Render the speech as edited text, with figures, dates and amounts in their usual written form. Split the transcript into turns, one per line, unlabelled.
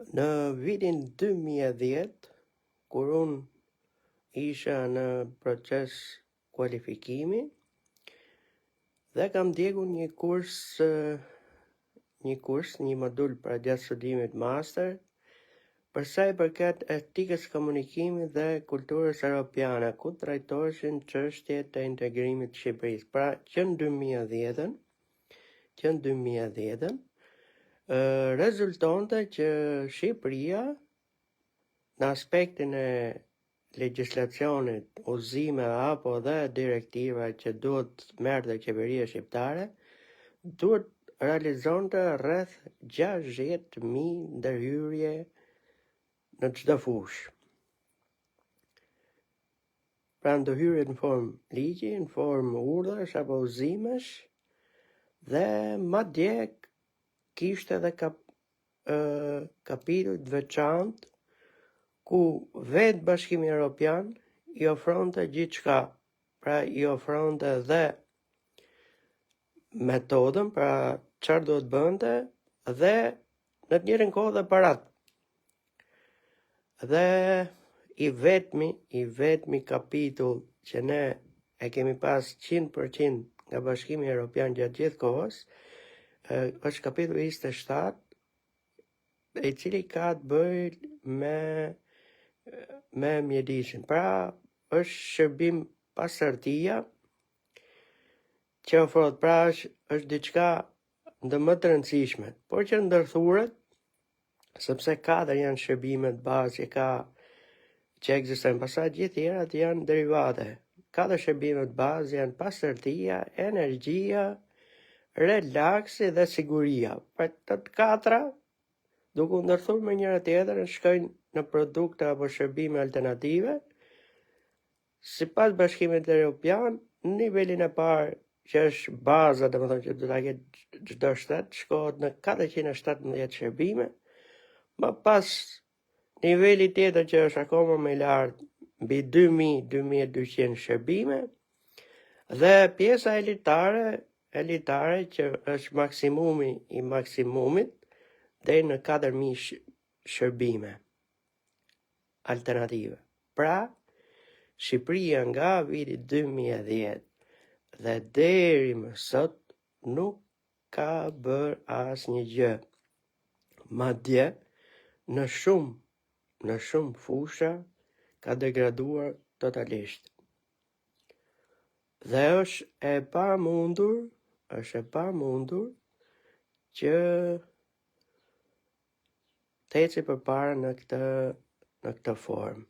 Në vitin 2010, kur unë isha në proces kualifikimi dhe kam ndjekur një kurs një kurs, një modul pra gjatë studimit master, për sa i përket etikës komunikimit dhe kulturës europiane, ku trajtoheshin çështjet e integrimit të Shqipërisë. Pra, që në 2010-ën, që në 2010-ën, rezultonte që Shqipëria në aspektin e legjislacionit, udhëzimeve apo dhe direktiva që duhet merrte qeveria shqiptare, duhet realizonte rreth 60.000 ndërhyrje në çdo fushë. Pra ndërhyrjet në formë ligji, në formë urdhrash apo udhëzimesh dhe madje kishte edhe kap, kapituj të veçantë ku vetë Bashkimi Evropian i ofronte gjithçka, pra i ofronte dhe metodën, pra çfarë duhet bënte dhe në të njëjtën kohë dhe parat. Dhe i vetmi, i vetmi kapitull që ne e kemi pas 100% nga Bashkimi Evropian gjatë gjithë kohës, është kapitulli 27, i cili ka të bëjë me me mjedisin. Pra, është shërbim pastërtia që ofrohet, pra është, është diçka ndër më të rëndësishme, por që ndërthuret sepse katër janë shërbimet bazë që ka që ekzistojnë, pastaj gjithë tjerat janë derivate. Katër shërbimet bazë janë pastërtia, energjia, relaksi dhe siguria. Pra të katra, duke u ndërthur me njëra tjetrën, shkojnë në produkte apo shërbime alternative. Sipas Bashkimit Evropian, në nivelin e parë që është baza, domethënë që do ta ketë çdo shtet, shkohet në 417 shërbime. Më pas niveli tjetër që është akoma më i lartë, mbi 2000, 2200 shërbime. Dhe pjesa elitare, elitare që është maksimumi i maksimumit, deri në 4000 shërbime alternative. Pra, Shqipëria nga viti 2010 dhe deri më sot nuk ka bërë asnjë gjë. Madje, në shumë, në shumë fusha ka degraduar totalisht. Dhe është e pamundur, është e pamundur që të eci përpara në këtë në këtë formë.